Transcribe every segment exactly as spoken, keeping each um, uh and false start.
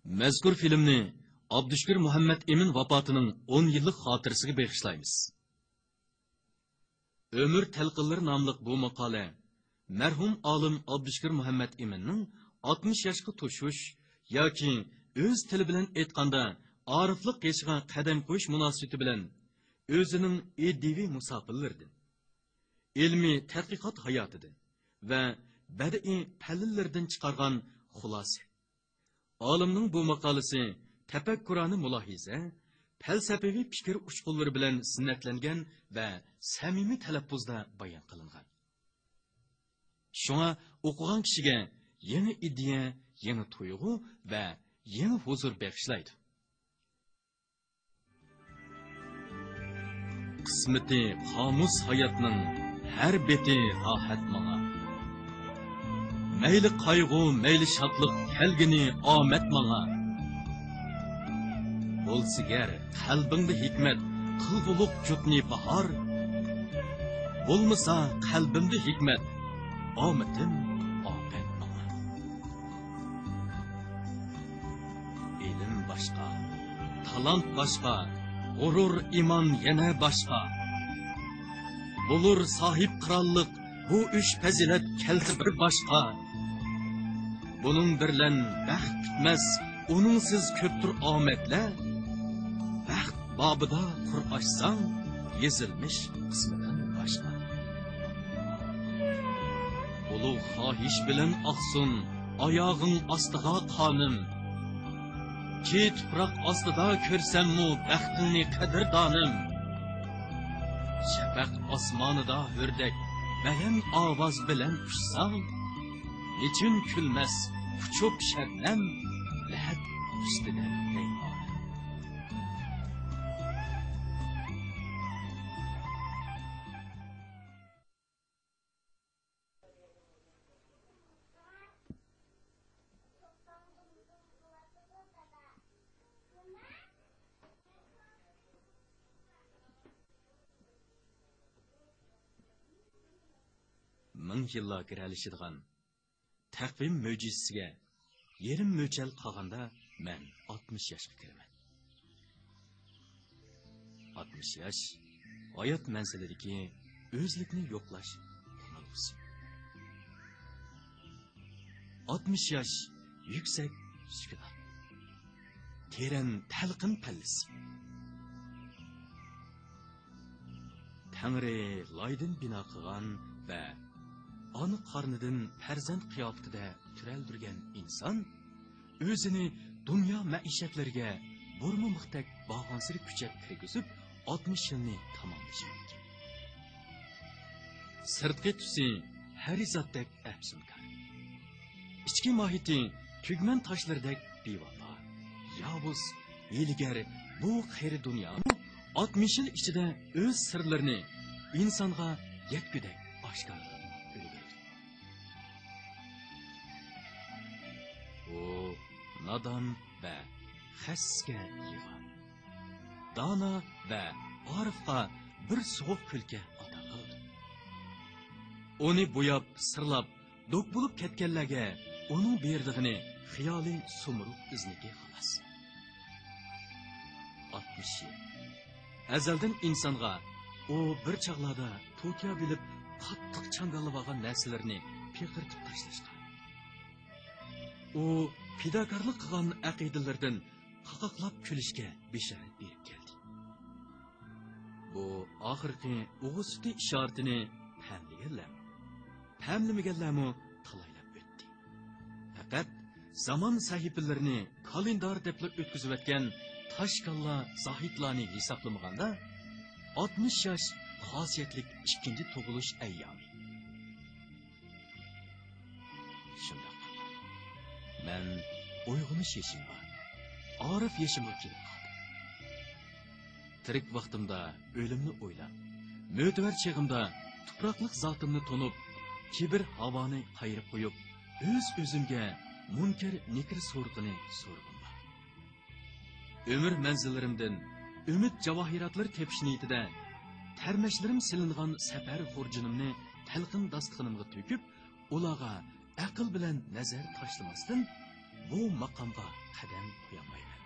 مەزكۇر فىلىمنى ئابدۇشۈكۈر مۇھەممەت ئىمىن ۋاپاتىنىڭ ئون يىللىق خاتىرىسىگە بېغىشلايمىز. ئۆمۈر تەلقىنلىرى ناملىق بۇ ماقالە مەرھۇم ئالىم ئابدۇشۈكۈر مۇھەممەت ئىمىننىڭ ئاتمىش ياشقا توشۇش ياكى ئۆز تىلى بىلەن ئېيتقاندا ئارىفلىق يېشىغا قەدەم قويۇش مۇناسىۋىتى بىلەن ئۆزىنىڭ ئىدىيىۋى مۇساپىلىرىدىن، ئىلمىي تەتقىقات ھاياتىدىن ۋە بەدىئىي پەللىلىرىدىن چىقارغان خۇلاسە. ئالىمنىڭ بۇ ماقالىسى تەپەككۇرانە مۇلاھىزە، پەلسەپىۋى پىكىر ئۇچقۇنلىرى بىلەن زىننەتلەنگەن ۋە سەمىمىي تەلەپپۇزدا بايان قىلىنغان. شۇڭا ئوقۇغان كىشىگە يېڭى ئىدىيە، يېڭى تۇيغۇ ۋە يېڭى ھۇزۇر بېغىشلايدۇ. قىسمىتى قامۇس ھاياتنىڭ ھەر بېتى راھەت ماڭا. مەيلى قايغۇ، مەيلى شادلىق كەلگىنى ئامەت ماڭا. بولسا گەر قەلبىڭدە ھېكمەت، قىلغۇلۇق جۇتنى باھار. بولمىسا قەلبىمدە ھېكمەت، ئامىتىم ئاپەت ماڭا. ئىلىم باشقا، تالانت باشقا، غۇرۇر، ئىمان يەنە باشقا. بولۇر ساھىب قىرانلىق، بۇ ئۈچ پەزىلەت كەلسە بىر باشقا. بۇنىڭ بىرلەن بەخت پۈتمەس، ئۇنىڭسىز كۆپتۇر ئامەتلەر. بەخت بابىدا قۇر ئاچساڭ، يېزىلمىش قىسمىدىن باشقا. ئۇلۇغ خاھىش بىلەن ئاقسۇن ئاياغىڭ ئاستىغا قانىم. كى تۇپراق ئاستىدا كۆرسەممۇ بەختىڭنى قەدىردانىم. شەپەق ئاسمانىدا ھۆردەك بەلەن ئاۋاز بىلەن ئۇچساڭ، نېچۈن كۈلمەس ئۇچۇپ شەبنەم لەھەت ئۈستىدە دەيمەن. مىڭ يىللار گىرەلىشىدىغان تەقۋىم مۆجىزىسىگە يېرىم مۆچەل قالغاندا مەن ئاتمىش ياشقا كىرىمەن. ئاتمىش ياش، ھايات مەنزىلىدىكى ئۆزلۈكنى يوقلاش تۇرالغۇسى. ئاتمىش ياش، يۈكسەك سۈكۈنات، تېرەن تەلقىن پەللىسى. تەڭرى لايدىن بىنا قىلغان ۋە ئانا قارنىدىن پەرزەنت قىياپىتىدە تىرەلدۈرگەن ئىنسان ئۆزىنى دۇنيا مەئىشەتلىرىگە بۇرمىمىقتەك بارغانسېرى كۈچەپ كىرگۈزۈپ، ئاتمىش يىلنى تاماملىشى مۇمكىن. سىرتقى تۈسى ھەرىزاتتەك ئەپسۇنكار، ئىچكى ماھىيىتى تۈگمەن تاشلىرىدەك بىۋاپا، ياۋۇز، ھىيلىگەر بۇ قېرى دۇنيامۇ ئاتمىش يىل ئىچىدە ئۆز سىرلىرىنى ئىنسانغا يەتكۈدەك ئاشكارىلاپ ئۈلگۈرىدۇ. ئۇ نادان ۋە خەسىسكە يىغا، دانا ۋە ئارىفقا بىر سوغۇق كۈلكە ئاتا قىلىدۇ. ئۇنى بوياپ، سىرلاپ، دوك بولۇپ كەتكەنلەرگە ئۇنىڭ بېرىدىغىنى خىيالىي سۇمرۇغ ئىزنىكى خالاس. ئاتمىش يىل. ئەزەلدىن ئىنسانغا ئۇ بىر چاغلاردا توتىيا بىلىپ قاتتىق چاڭگاللىۋالغان نەرسىلىرىنى پىقىرتىپ تاشلاشقا، ئۇ پىداكارلىق قىلغان ئەقىدىلىرىدىن قاقاقلاپ كۈلۈشكە بېشارەت بېرىپ كەلدى. بۇ ئاخىرقى ئۇغۇ سۈتى ئىشارىتىنى پەملىگەنلەرمۇ، پەملىمىگەنلەرمۇ تالايلاپ ئۆتتى. پەقەت زامان سەھىپىلىرىنى كالېندار دەپلا ئۆتكۈزۈۋەتكەن تاشكاللا زاھىتلارنى ھېسابلىمىغاندا، ئاتمىش ياش خاسىيەتلىك ئىككىنچى تۇغۇلۇش ئەييامى. شۇنداق. مەن ئويغىنىش يېشىمغا، ئارىف يېشىمغا كېلىپ قالدىم. تىرىك ۋاقتىمدا ئۆلۈمنى ئويلاپ، مۆتىۋەر چېغىمدا تۇپراقلىق زاتىمنى تونۇپ، كىبىر ھاۋانى قايرىپ قويۇپ، ئۆز-ئۆزۈمگە مۇنكەر-نېكىر سورىقىنى سورىغۇم بار. ئۆمۈر مەنزىللىرىمدىن ئۈمىد جاۋاھىراتلىرى تېپىش نىيىتىدە تەرمەچلىرىم سېلىنغان سەپەر خۇرجۇنۇمنى تەلقىن داستىخىنىمغا تۆكۈپ، ئۇلارغا ئەقىل بىلەن نەزەر تاشلىماستىن، بۇ ماقامغا قەدەم قويالمايمەن.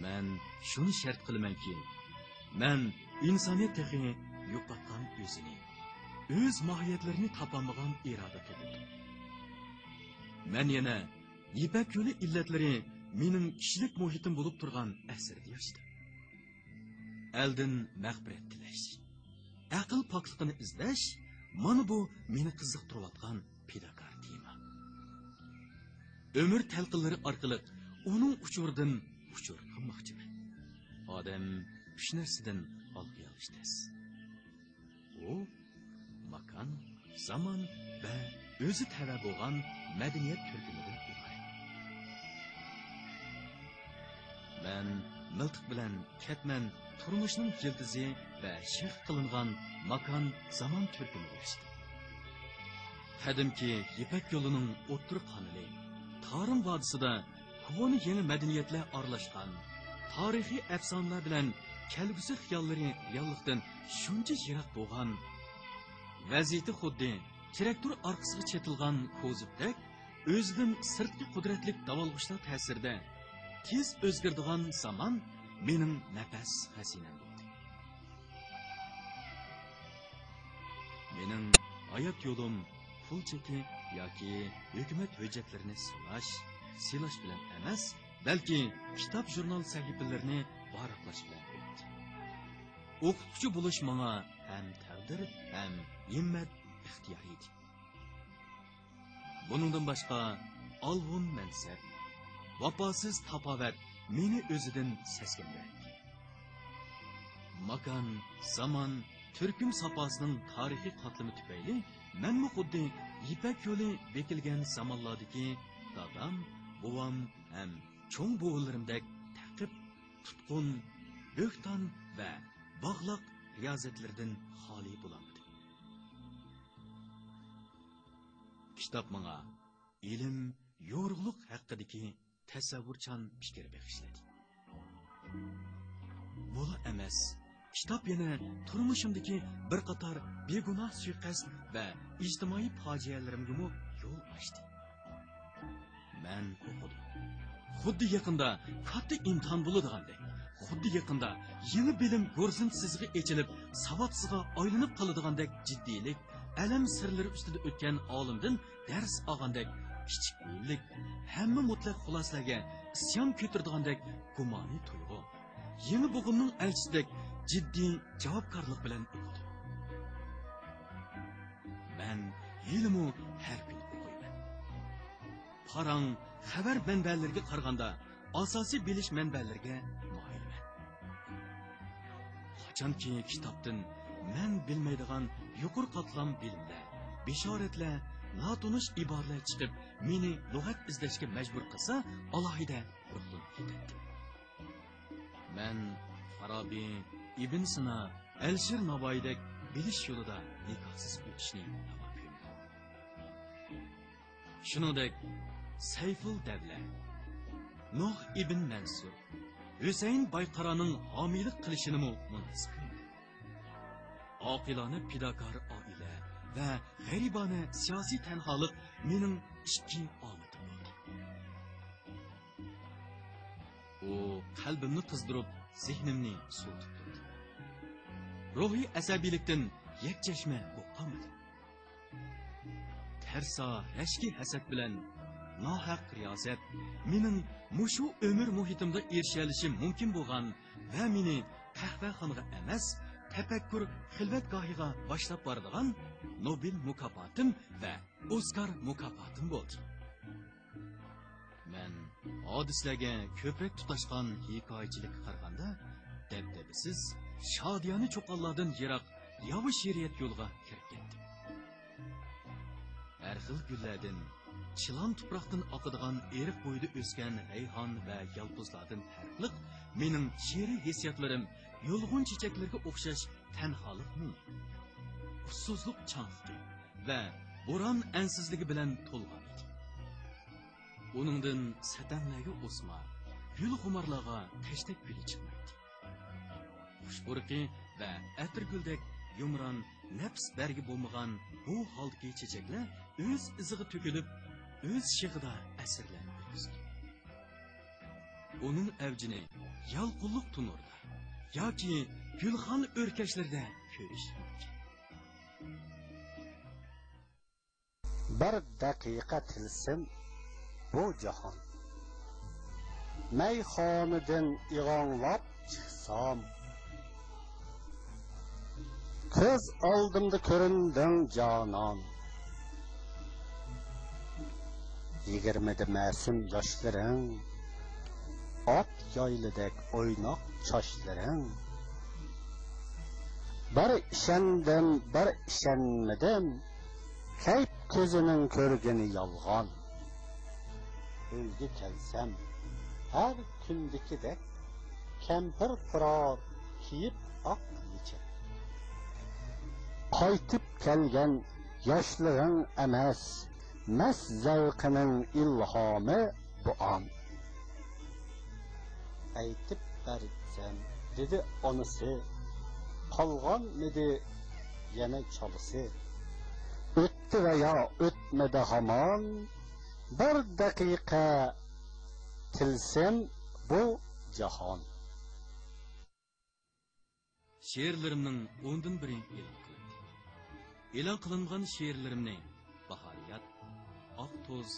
مەن شۇنى شەرت قىلىمەنكى، مەن ئىنسانىيەت تېخى يوقاتقان ئۆزىنى، ئۆز ماھىيەتلىرىنى تاپالمىغان ئىرادە قېلىپ. مەن يەنە يىپەك يولى ئىللەتلىرى مېنىڭ كىشىلىك مۇھىتىم بولۇپ تۇرغان ئەسىردە ياشىدىم. ئەلدىن مەغپىرەت تىلەش، ئەقىل پاكلىقىنى ئىزدەش، مانا بۇ مېنى قىزىقتۇرۇۋاتقان پىداكار تېما. ئۆمۈر تەلقىنلىرى ئارقىلىق ئۇنىڭ ئۇچۇرىدىن ئۇچۇر قىلماقچىمەن. ئادەم ئۈچ نەرسىدىن ھالقىيالىشى تەس. ئۇ ماكان، زامان ۋە ئۆزى تەۋە بولغان مەدەنىيەت تۈركۈمىدىن ئىبارەت. مەن مىلتىق بىلەن كەتمەن تۇرمۇشنىڭ يىلتىزى ۋە شېخى قىلىنغان ماكان، زامان تۈركۈمىگە ئېرىشتىم. قەدىمكى يىپەك يولىنىڭ ئوتتۇرا قانىلى، تارىم ۋادىسىدا كونا يېڭى مەدەنىيەتلەر ئارىلاشقان، تارىخىي ئەپسانىلەر بىلەن كەلگۈسى خىياللىرى رېئاللىقتىن شۇنچە يىراق بولغان، ۋەزىيىتى خۇددى تىراكتور ئارقىسىغا چېتىلغان كوزۇپتەك، ئۆزىدىن سىرتقى قۇدرەتلىك داۋالغۇشلار تەسىرىدە تېز ئۆزگىرىدىغان زامان مېنىڭ نەپەس خەزىنەم بولدى. مېنىڭ ھايات يولۇم پۇل چېكى ياكى ھۆكۈمەت ھۆججەتلىرىنى ساناش، سىلاش بىلەن ئەمەس، بەلكى كىتاب، ژۇرنال سەھىپىلىرىنى ۋاراقلاش بىلەن ئۆتتى. ئوقۇتقۇچى بولۇش ماڭا ھەم تەقدىر، ھەم ھىممەت، ئىختىيار ئىدى. بۇنىڭدىن باشقا، ئالۋۇن مەنسەپ، ۋاپاسىز تاپاۋەت مېنى ئۆزىدىن سەسكەندۈرەتتى. ماكان، زامان، تۈركۈم ساپاسىنىڭ تارىخىي قاتلىمى تۈپەيلى مەنمۇ خۇددى يىپەك يولى بېكىلگەن زامانلاردىكى دادام، بوۋام ھەم چوڭ بوۋىلىرىمدەك تەقىپ، تۇتقۇن، بۆھتان ۋە باغلاق رىيازەتلىرىدىن خالىي بولالمىدىم. كىتاب ماڭا ئىلىم، يورۇقلۇق ھەققىدىكى تەسەۋۋۇرچان پىكىر بېغىشلىدى. بۇلا ئەمەس، كىتاب يەنە تۇرمۇشۇمدىكى بىر قاتار بىگۇناھ سۇيىقەست ۋە ئىجتىمائىي پاجىئەلىرىمگىمۇ يول ئاچتى. مەن ئوقۇدۇم. خۇددى يېقىندا كاتتا ئىمتىھان بولىدىغاندەك، خۇددى يېقىندا يېڭى بىلىم گۈرزىنتە سىزىقى ئېچىلىپ، ساۋاتسىزغا ئايلىنىپ قالىدىغاندەك جىددىيلىك، ئەلەم سىرلىرى ئۈستىدە ئۆتكەن ئالىمدىن دەرس ئالغاندەك كىچىككۆڭۈللۈك، ھەممە مۇتلەق خۇلاسىلەرگە ئىسيان كۆتۈرىدىغاندەك گۇمانىي تۇيغۇ، يېڭى بوغۇمنىڭ ئەلچىسىدەك جىددىي جاۋابكارلىق بىلەن ئوقۇدۇم. مەن ھېلىمۇ ھەر كۈنى ئوقۇيمەن. پاراڭ خەۋەر مەنبەلىرىگە قارىغاندا، ئاساسىي بىلىش مەنبەلىرىگە مايىلمەن. قاچانكى كىتابتىن مەن بىلمەيدىغان يۇقىرى قاتلام بىلىملەر، بېشارەتلەر، ناتونۇش ئىبارىلەر چىقىپ، مېنى لۇغەت ئىزدەشكە مەجبۇر قىلسا، ئالاھىدە روھلىنىپ كېتەتتىم. مەن فارابى، ئىبن سىنا، ئەلىشىر ناۋايىدەك بىلىش يولىدا نىكاھسىز ئۆتۈشنى راۋا كۆرمىدىم. شۇنىڭدەك سەيفۇل دەۋلە، نۇھ ئىبن مەنسۇر، ھۈسەيىن بايقارانىڭ ھامىيلىق قىلىشىنىمۇ مۇناسىپ كۆردۈم. ئاقىلانە پىداكار ئائىلە ۋە غەرىبانە سىياسىي تەنھالىق مېنىڭ ئىككى ئامىتىم بولدى. ئۇ قەلبىمنى قىزدۇرۇپ، زېھنىمنى سوۋۇتۇپ تۇردى. روھىي ئەسەبىيلىكتىن يەكچەشمە بولۇپ قالمىدىم. تەرسا، رەشكى ھەسەت بىلەن ناھەق رىيازەت مېنىڭ مۇشۇ ئۆمۈر مۇھىتىمدا ئېرىشەلىشىم مۇمكىن بولغان ۋە مېنى قەھۋەخانىغا ئەمەس، تەپەككۇر خىلۋەتگاھىغا باشلاپ بارىدىغان نوبېل مۇكاپاتىم ۋە ئوسكار مۇكاپاتىم بولدى. مەن ھادىسىلەرگە كۆپرەك تۇتاشقان ھېكايىچىلىككە قارىغاندا، دەبدەبىسىز، شادىيانە چوققانلاردىن يىراق ياۋا شېئىرىيەت يولىغا كىرىپ كەتتىم. ھەر خىل گۈللەردىن، چىلان تۇپراقتىن ئاقىدىغان ئېرىق بويىدا ئۆسكەن رەيھان ۋە يالپۇزلاردىن پەرقلىق، مېنىڭ شېئىرىي ھېسسىياتلىرىم يۇلغۇن چېچەكلىرىگە ئوخشاش تەنھالىقمۇ، ئۇسسۇزلۇق چاڭلىقى ۋە بوران ئەنسىزلىكى بىلەن تولغان ئىدى. ئۇنىڭدىن سەتەڭلەرگە ئوسما، گۈلخۇمارلارغا تەشتەك گۈلى چىقمايتتى. خۇش پۇرىقى ۋە ئەتىرگۈلدەك يۇمران، نەپىس بەرگى بولمىغان بۇ ھالدىكى چېچەكلەر ئۆز ئىزىغا تۆكۈلۈپ، ئۆز شېخىدا ئەسىرلەرنى ئۆتكۈزگەن. ئۇنىڭ ئەۋجىنى يالقۇنلۇق تونۇردا ياكى گۈلخان ئۆركەشلىرىدە كۆرۈش مۇمكىن. بىر دەقىقە تىلسىم بۇ جاھان. مەيخانىدىن ئىغاڭلاپ چىقسام، كۆز ئالدىمدا كۆرۈندۈڭ جانان. يىگىرمىدە مەسۇم ياشلىرىڭ، ئات يايلىدەك ئويناق چاچلىرىڭ. بىر ئىشەندىم، بىر ئىشەنمىدىم، كەيپ كۆزىنىڭ كۆرگىنى يالغان. ئۆيگە كەلسەم، ھەر كۈندىكىدەك كەمپىر پۇرار كىيىپ ئاق يېچەك. قايتىپ كەلگەن ياشلىرىڭ ئەمەس، مەست زەۋقىنىڭ ئىلھامى بۇ ئان. ئېيتىپ بەرسەم، دېدى ئانىسى، قالغانمىدى يەنە چالىسى؟ ئۆتتى ۋە يا ئۆتمىدى ھامان، بىر دەقىقە تىلسىم بۇ جاھان. شېئىرلىرىمنىڭ ئوندىن بىرى ئېلان قىلىندى. ئېلان قىلىنغان شېئىرلىرىمنى باھارىيات، ئاق توز،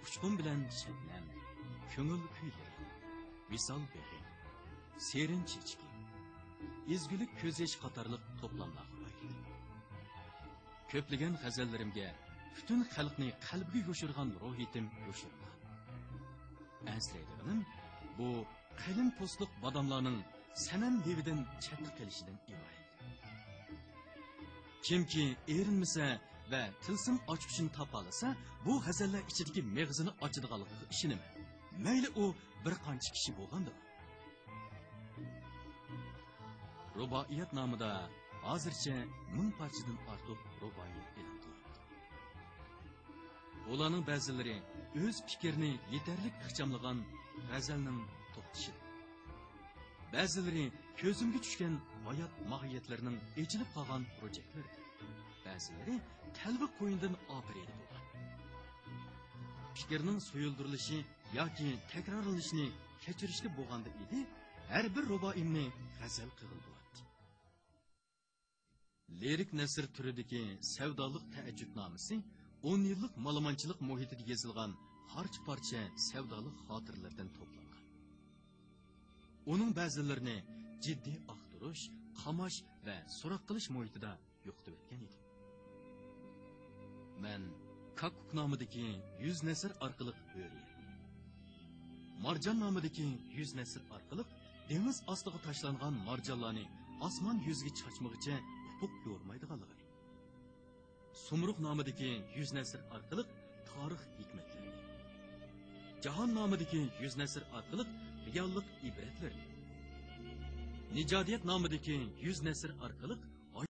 ئۇچقۇن بىلەن شەبنەم، كۆڭۈل كۈيلىرى، ۋىسال بېغى، سېرىن چېچىكى، ئېزگۈلۈك كۆز يېشى قاتارلىق توپلاملارغا ئايرىدىم. كۆپلىگەن غەزەللىرىمگە پۈتۈن خەلقنى قەلبىگە يوشۇرغان روھىيىتىم يوشۇرۇنغان. ئەنسىرەيدىغىنىم، بۇ قېلىن پوستلۇق باداملارنىڭ سەنەم لېۋىدىن چەتتە قېلىشىدىن ئىبارەت. كىمكى ئېرىنمىسە ۋە تىلسىم ئاچقۇچىنى تاپالىسا، بۇ غەزەللەر ئىچىدىكى مېغىزىنى ئاچىدىغانلىقىغا ئىشىنىمەن. مەيلى ئۇ بىر قانچە كىشى بولغاندۇر. رۇبائىيات نامىدا ھازىرچە مىڭ پارچىدىن ئارتۇق رۇبائىي ئېلان قىلىنىپتۇ. ئۇلارنىڭ بەزىلىرى ئۆز پىكرىنى يېتەرلىك ئىخچاملىغان غەزەلنىڭ توختىشىدۇر. بەزىلىرى كۆزۈمگە چۈشكەن ھايات ماھىيەتلىرىنىڭ ئېچىلىپ قالغان پۇرچەكلىرىدۇر. بەزىلىرى تەلۋە قوينىدىن ئاپىرىدە بولغان. پىكىرنىڭ سۇيۇلدۇرۇلۇشى ياكى تەكرارلىنىشىنى كەچۈرۈشكە بولغاندا ئىدى، ھەر بىر رۇبائىيىمنى غەزەل قىلغىلى بولاتتى. لىرىك نەسر تۈرىدىكى سەۋدالىق تەئەججۈپنامىسى ئون يىللىق مالىمانچىلىق مۇھىتىدا يېزىلغان پارچە-پارچە سەۋدالىق خاتىرىلىرىدىن توپلانغان. ئۇنىڭ بەزىلىرىنى جىددىي ئاختۇرۇش، قاماش ۋە سوراق قىلىش مۇھىتىدا يوقىتىۋەتكەن ئىدى. مەن كاككۇك نامىدىكى يۈز نەسر ئارقىلىق بۆرىيە، مارجان نامىدىكى يۈز نەسر ئارقىلىق دېڭىز ئاستىغا تاشلانغان مارجانلارنى ئاسمان يۈزىگە چاچمىغىچە ئۇپۇق يورۇمايدىغانلىقىنى، سۇمرۇغ نامىدىكى يۈز نەسر ئارقىلىق تارىخ ھېكمەتلىرىنى، جاھان نامىدىكى يۈز نەسر ئارقىلىق رېئاللىق ئىبرەتلىرىنى، نىجادىيەت نامىدىكى يۈز نەسر ئارقىلىق